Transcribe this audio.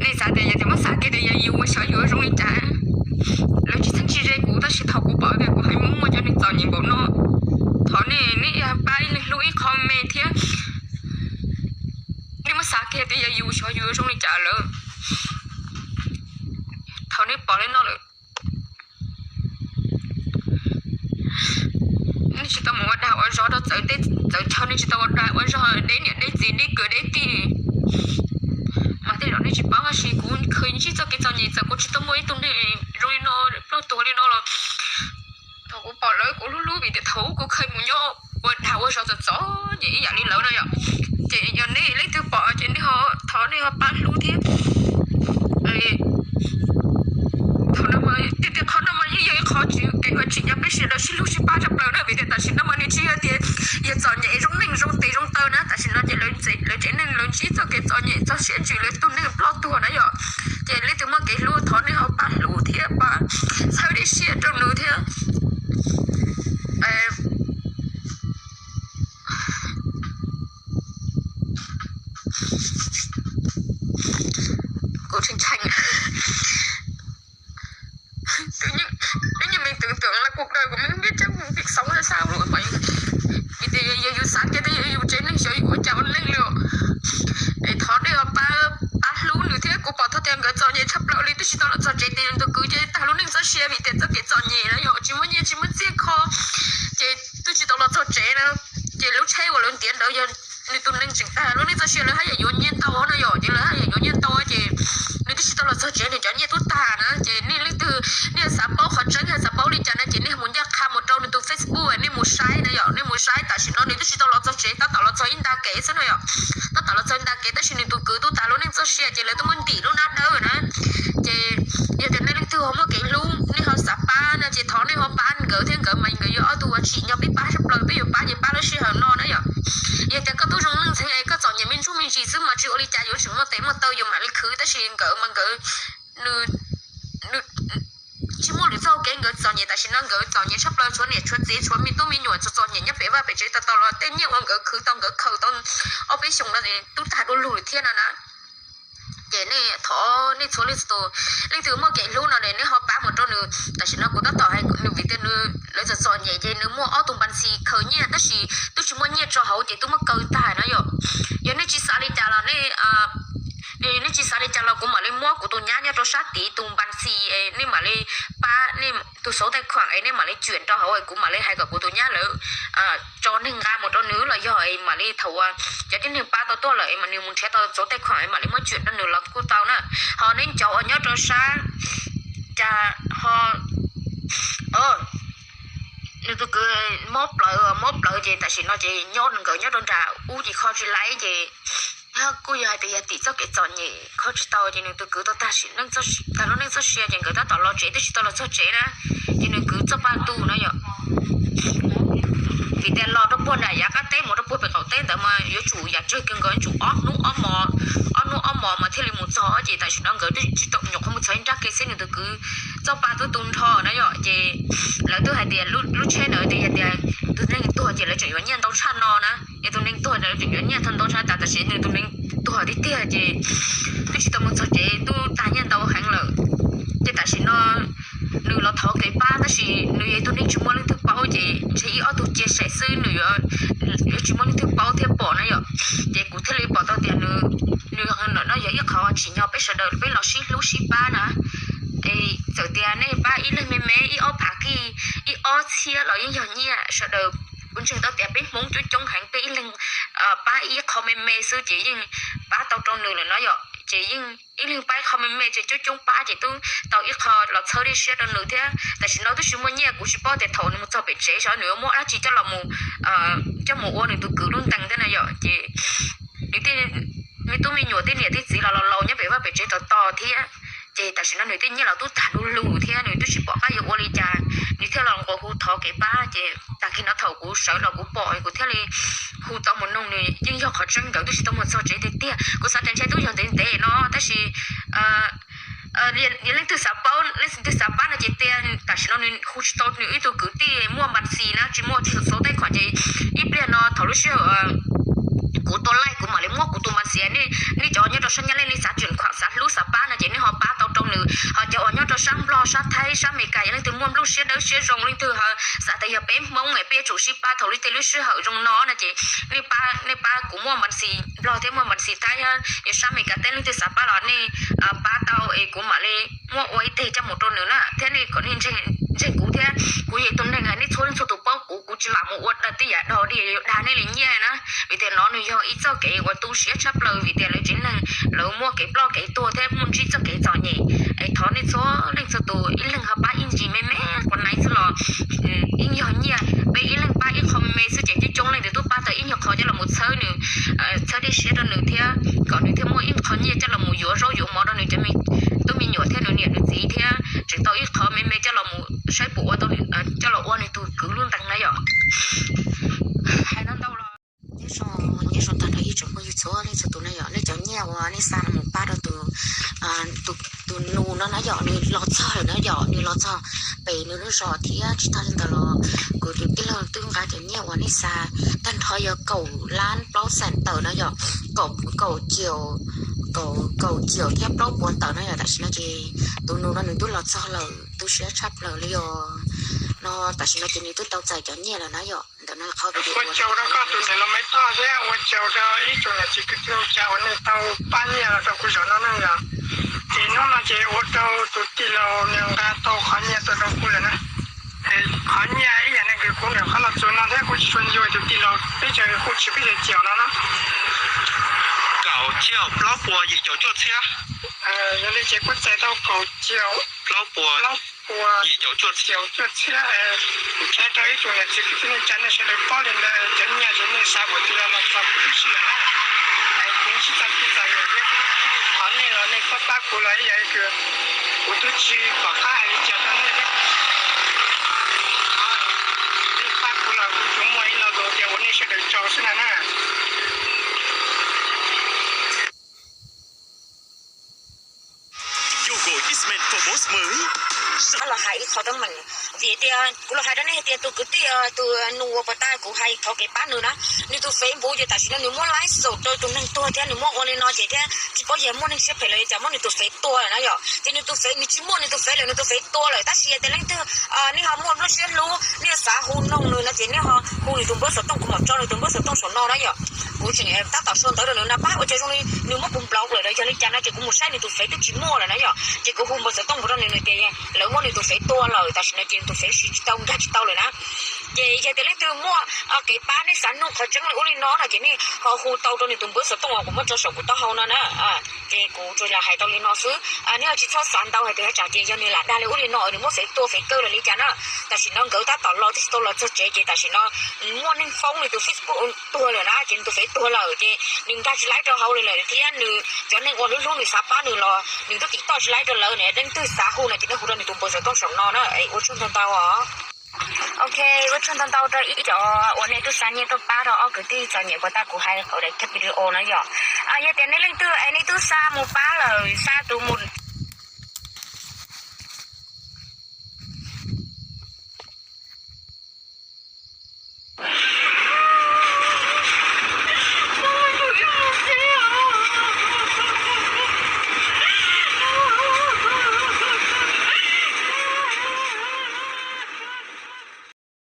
Nej xav tias yog tias muab xav kiag tias yog yus ua xyov yus zoo li cas, lawv tsis txheeb tsis ze kuv, tab sis thaum kuv pom tias kuv hais muaj muaj cov neeg txom nyem npaum no, thov nej, nej pab ib leeg hlub ib qho me thiab. Nej muab xav kiag tias yog yus xyov yus zoo li cas lawm. Thaum nej pom li no lawm, nej tsis tau mus ua dag ua zog rau txawv teb txawv chaw, nej tsis tau ua dag ua zog deb niam deb txiv deb kwv deb tij. Mas tej zaum nej tsis paub, tab sis kuv kheev ntsib txoj kev txom nyem, txawm kuv tsis tau muaj ib tug neeg zoo li no, ploj tuag li no los thaum kuv pom lawv kuv hlub hlub, vim tias thaum ub kuv kheev mus nyob ua dag ua zog txom txom nyem ib yam li lawv no yom. Ces yog nej leej twg pom ces nej ho thov nej ho pab hlub thiab. Thaum no mas tiag tiag qhov no mas yeej yog ib qho tsis kev uas tsim nyog peb sawv daws sib hlub sib pab tshaj plaws na, vim tias tam sim no mas nws tsis yog tias yog txom nyem zoo neej zoo tes zoo taw na, tam sim no ces lawv tsev neeg lawv ntsib txoj kev txom nyem txog siab ntsws, lawv tus neeg ploj tuag na yom. Ces leej twg muaj kev hlub thov nej ho pab hlub thiab pab txhawb dej siab rau nws thiab. Kuv tseem ntshai. Tus, nếu như mình tưởng tượng là cuộc đời của mình không biết chắc mình sống ra sao luôn vậy. Vim tias yog yus xav kiag tias yog yus tsev neeg xyov yus ua cas ua neej li. Es thov nej pab, pab hlub nws thiab. Kuv pom tau tias nkawd txom nyem tshaj plaws li, twb tsis tau los txog tsev ces nws tus kwv ces tag lub neej txoj sia vim tias txoj kev txom nyem na yom, tsis muaj nyiaj tsis muaj txiaj kho, ces twb tsis tau los txog tsev na. Ces lub tsheb uas lawv ntiav ntawd yog nws tus neeg tseem tag lub neej txoj sia, lawv haj yam yuav nyiaj ntau no yom, ces lawv haj yam yuav nyiaj ntau ces nws twb tsis tau los txog tsev nws cov nyiaj twb tag na. Ces nej leej twg nej xav paub qhov tseeb, xav paub li cas na, ces nej mus ncaj qha mus rau nws tus Facebook, nej mus saib na yom, nej mus saib tam sim no nws twb tsis tau los txog tsev, tab tom los txog ib nta kev xwb no yom. Tab tom los txog ib nta kev tab sis nws tus kwv twb tag lub neej txoj sia ces lawv twb muab ntim lub hnab dawb na. Ces yog tias nej leej twg ho muaj kev hlub, nej ho xav pab no ces thov nej ho pab nkawd thiab. Nkawd mas nkawd yog ob tug uas tsim nyog peb pab tshaj plaws, peb yuav pab ces pab lub sij hawm no na yom. Yog tias koj tub zoo neej ntxhee es koj txom nyem me ntsuj me ntsis xwb mas tsis ua li cas, yuav tsum muaj tes muaj taw yuav mam li khwv, tab sis nkawd mas nkawd, nws, nws tsis muaj lwm txoj kev, nkawd txom nyem tam sim no nkawd txom nyem tshaj plaws, tshuav niam tshuav txiv tshuav me tub me nyuam txom txom nyem nyob pem vaj pem tsev, tas tas los tej nyiaj uas nkawd khwv tau nkawd khaws tau ob peb xyoos no twb tag du lug thiab no na. Ces nej thov nej txhua leej txhua tus, leej twg muaj kev hlub no ne nej ho pab mus rau nws. Tam sim no kuv tab tom hais nws vim tias nws, lawv txom txom nyem ces nws muaj ob tug npas xis khaws nyiaj tab sis twb tsis muaj nyiaj tso hauv ces twb muab kaw tag na yom. Yog nej tsis xav li cas los nej, nej tsis xav li cas los kuv mam li muab kuv tus nyab nyob rau sab tid tus npas xis, nej mam li pab, nej tus xauv taij khuam es nej mam li tsuam rau hauv, kuv mam li hais kom kuv tus nyab lawv tso neeg nqa mus rau nws los yog es mam li thaum uas cov tib neeg pab tau tuaj lawm es mas nws mus nrhiav tau xauv taij khuam es mam li muab tsuam rau nws los kuj tau na. Ho nej cov uas nyob rau sab, cas ho, nws tus kwv mob plawv, mob plawv ces tam sim no ces nyob nkawd nyob rau nram ub ces kho tsis laib ces kuj yog hais tias yog tim txoj kev txom nyem kho tsis tau ces nws tus kwv tau tag sim neej, tag lub neej txoj sia ces nkawd tab tom los tsev twb tsis tau los txog tsev na. Ces nws kwv txoj pa tu no yom, vim tias los rau puag nram yav qab teb mus rau puag pem qaum teb ntawd mas yuav tsum yam tsawg kiag nkawd yuav tsum ob hnub ob hmo, ob hnub ob hmo mas thiaj li mus txog ces tam sim no nkawd twb tsis tau nyuam qhuav mus txog ib nrab kev xwb nws tus kwv txoj pa twb tu nrho na yom. Ces lawv twb hais tias lub tsheb ntawd tias yog tias tus neeg tuag ces lawv tseem yuav nyiaj ntau tshaj no na, yog tus neeg tuag lawv tseem yuav nyiaj ntau tshaj tas, tam sim nws tus neeg tuag tiag tiag ces twb tsis tau mus txog tsev twb tag nyiaj ntau heev lawm. Ces tam sim no nws los thov kev pab tab sis nws yog ib tug neeg tsis muaj leej twg paub ces ntshe ib ob tug cia sem xwb, nws yuav, yuav tsis muaj leej twg paub thiab pom na yom. Ces kuv thiaj li pom tau tias nws, nws no yog ib qho tsim nyog peb sawv daws peb los sib hlub sib pab na. Txawm tias nej pab ib leeg me me ib ob phav kij, ib ob txhiab los yeej yog nyiaj sawv daws. Kuv ntseeg tau tias peb Hmoob coob coob heev, peb ib leeg pab ib qho me me xwb ces yeej pab tau rau nws lawm no yom. Ces yeej ib leeg pab ib qho me me ces coob coob pab ces twb tau ib qho los txhawb dej siab rau nws thiab. Tam sim no twb tsis muaj nyiaj, kuv tsis paub tias thaum nws mus txog pem tsev xyov nws yuav muab dab tsi coj los, coj mus ua nws tus kwv lub ntees thiab na yom. Ces nws, me tub me nyuam tej niam tej txiv los laus laus nyob pem vaj pem tsev tos tos thiab. Ces tam sim no nws tej nyiaj los twb tag du lug thiab nws twb tsis pom qab yuav ua li cas, nws thiaj los nqua hu thov kev pab. Ces tag kis no thaum kuv sawv los kuv pom kuv thiaj li hu tau mus noog nws, yeej yog qhov tseeb nkawd twb tsis tau mus txog tsev tiag tiag. Kuv xav tias ntshe twb yog ntev ntev no tab sis yog leej twg xav paub, leej twg xav pab no ces tias tam sim no nws hu tsis tau nws ib tug kwv tij muaj npas xis na, tsis muaj xauv taij khuam ces ib pliag no thaum lub sij hawm kuv tua laij kuv mam li muab kuv tus mas xias. Nej cov nyob rau sab Nyab Laj nej xav tseem khuam xav hlub xav pab no ces nej ho pab tau rau nws, ho cov uas nyob rau sab Nplog sab Thaib sab Amelikas yog leej twg muaj nplooj siab dawb siab zoo, leej twg ho xav tias yog peb Hmoob es peb yuav tsum sib pab thaum lub tej lub sij hawm zoo no no ces nej pab, nej pab kuv muaj mas xis Nplog thiab muaj mas xis Thaib, yog sab Amelikas teb leej twg xav pab los nej pab tau es kuv mam li muab ua ib teg coj mus rau nws na, thiab nej kom nej ntseeg kuv thiab. Kuv yog tus neeg nej txhua leej txhua tus paub kuv, kuv tsis lam mus ua dag tej yam dog dig yuav dag nej li nyiaj na. Vim tias no nws yog ib txoj kev uas tu siab tshaj plaws vim tias lawv tsev neeg lawv muaj kev ploj kev tuag thiab muaj ntsib txoj kev txom nyem. Es thov nej txhua leej txhua tus ib leeg ho pab ib ntsis me me quav naiv xwb los ib nyuag nyiaj, peb ib leeg pab ib qho me me xwb ces coob coob leej twb pab tau ib nyuag qho coj los mus txhawb nws, txhawb dej siab rau nws thiab kom nws thiaj muaj ib qho nyiaj coj los mus yuav zaub yuav mov rau nws cov me tub me nyuam thiab nws niam nws txiv thiab tseem tau ib qho me me coj los mus saib puas ua tau, coj los ua nws tus kwv lub ntees na yom. Hais no ntau los nyob zoo, nyob zoo tag nrho ib tsoom phooj ywg txhua leej txhua tus na yom. Nej cov nyiaj uas nej xa mus pab rau tus, tus nus no na yom, nws los txog lawm na yom, nws los txog pem nws lub zos thiab tsis tag li ntawd los kuv tus tij laug twb nqa cov nyiaj uas nej xa tag nrho yog kaum lab plaub xees tawm na yom, kaum, kaum caum, kaum caum thiab plaub puas tawm na yom. Tam sim no ces tus nus no nws twb los txog lawm, tu siab tshaj plaws li os. No tam sim no ces nws twb tau txais cov nyiaj lawm na yom. Ntawm no qhov video ua tsaug rau koj tus niam laus Maiv Thoj thiab ua tsaug rau ib tsoom niam txiv kwv tij neej tsa uas nej tau pab nyiaj los rau kuv zaum no na yom. Ces hnub no ces ua rau tus tij laug nws nqa tau qhov nyiaj tuaj rau kuv lawm na. Qhov nyiaj ib yam neeg kws kuv niam qhov los txog no thiab kuv tsis tshua ntshai tus tij laug peb caug kuj tsis peb caug caum no na. Kaum caum plaub puas yim caum cuaj txhiab. Yog li ces kuv txais tau kaum caum plaub puas yim caum cuaj txhiab. Kuv txais rau ib tsoom niam txiv kwv tij neej tsa nej sawv daws paub li ntawd, cov nyiaj ces nej xav ua tij laug los txog kuv twb sib lawm na. Kuv sib txog tij txog yam thiab kuv qhov nej los nej pab pab kuv los ib yam li kws kuv twb tsis pom qab hais li cas rau nej thiab. Nej pab kuv los kuv tsuas muaj ib lo lus tias ua nej sawv daws tsaug xwb na na. Los hais ib qho teeb meem, vim tias kuv los hais rau nej hais tias tus kwv tij, tus nus uas puas tag kuv hais thov kev pab nws na, nws tus Facebook ces tam sim no nws muab laib xaus rau tus neeg tuag thiab nws muab ua li no ces thiab tsis paub yog muaj neeg siab phem los cas muab nws tus Facebook tua lawm na yom. Ces nws tus Facebook, nws tsis muaj nws tus Facebook lawm, nws tus Facebook tua lawm, tab sis yog tias leej twg nej ho muaj lub siab hlub nej xav hu noog nws no ces nej ho hu nws tus npawb xov tooj, kuv mam tso nws tus npawb xov tooj saum no na yom. Kuv tseem tab tom sau ntawv rau nws no pab ua cas zoo li nws muab kuv block lawm los yog li cas no ces kuv mus saib nws tus Facebook twb tsis muaj lawm na yom. Ces kuv hu npawb xov tooj mus rau nws, nws tias lawv muab nws tus Facebook tua lawm, tam sim no ces nws tus Facebook siv tsis tau nkag tsis tau lawm na. Ces yog tias leej twg muaj kev pab nej xav nug qhov tseeb li ub li no no ces nej ho hu tau rau nws tus npawb xov tooj uas kuv muab tso saum kuv taub hau no na. Ces kuv tsuas lam hais tau li no xwb, nej ho tsis txhob xav ntau hais tias tsam ces yog nws lam dag li ub li no nws muab Facebook tua Facebook kawg los li cas na. Tam sim no nkawd tab tom los twb tsis tau los txog tsev ces tam sim no muaj neeg foob nws tus Facebook tuag lawm na, ces nws tus Facebook tuag lawm ces nws nkag tsis laib rau hauv li lawm thiab nws cov neeg uas hlub hlub nws xav pab nws los nws twb tim toj tsis laib rau lawv. Leej twg xav hu no ces nej hu rau nws tus npawb xov tooj saum no na. Ua tsaug ntau ntau os. Ok, ua tsaug ntau ntau rau ib cov uas nej twb xa nyiaj tuaj pab rau ob kwv tij txom nyem puas tag kuv hais hauv daim video no yom. Yog tias nej leej twg es nej twb xa mus pab lawm, xa tus mus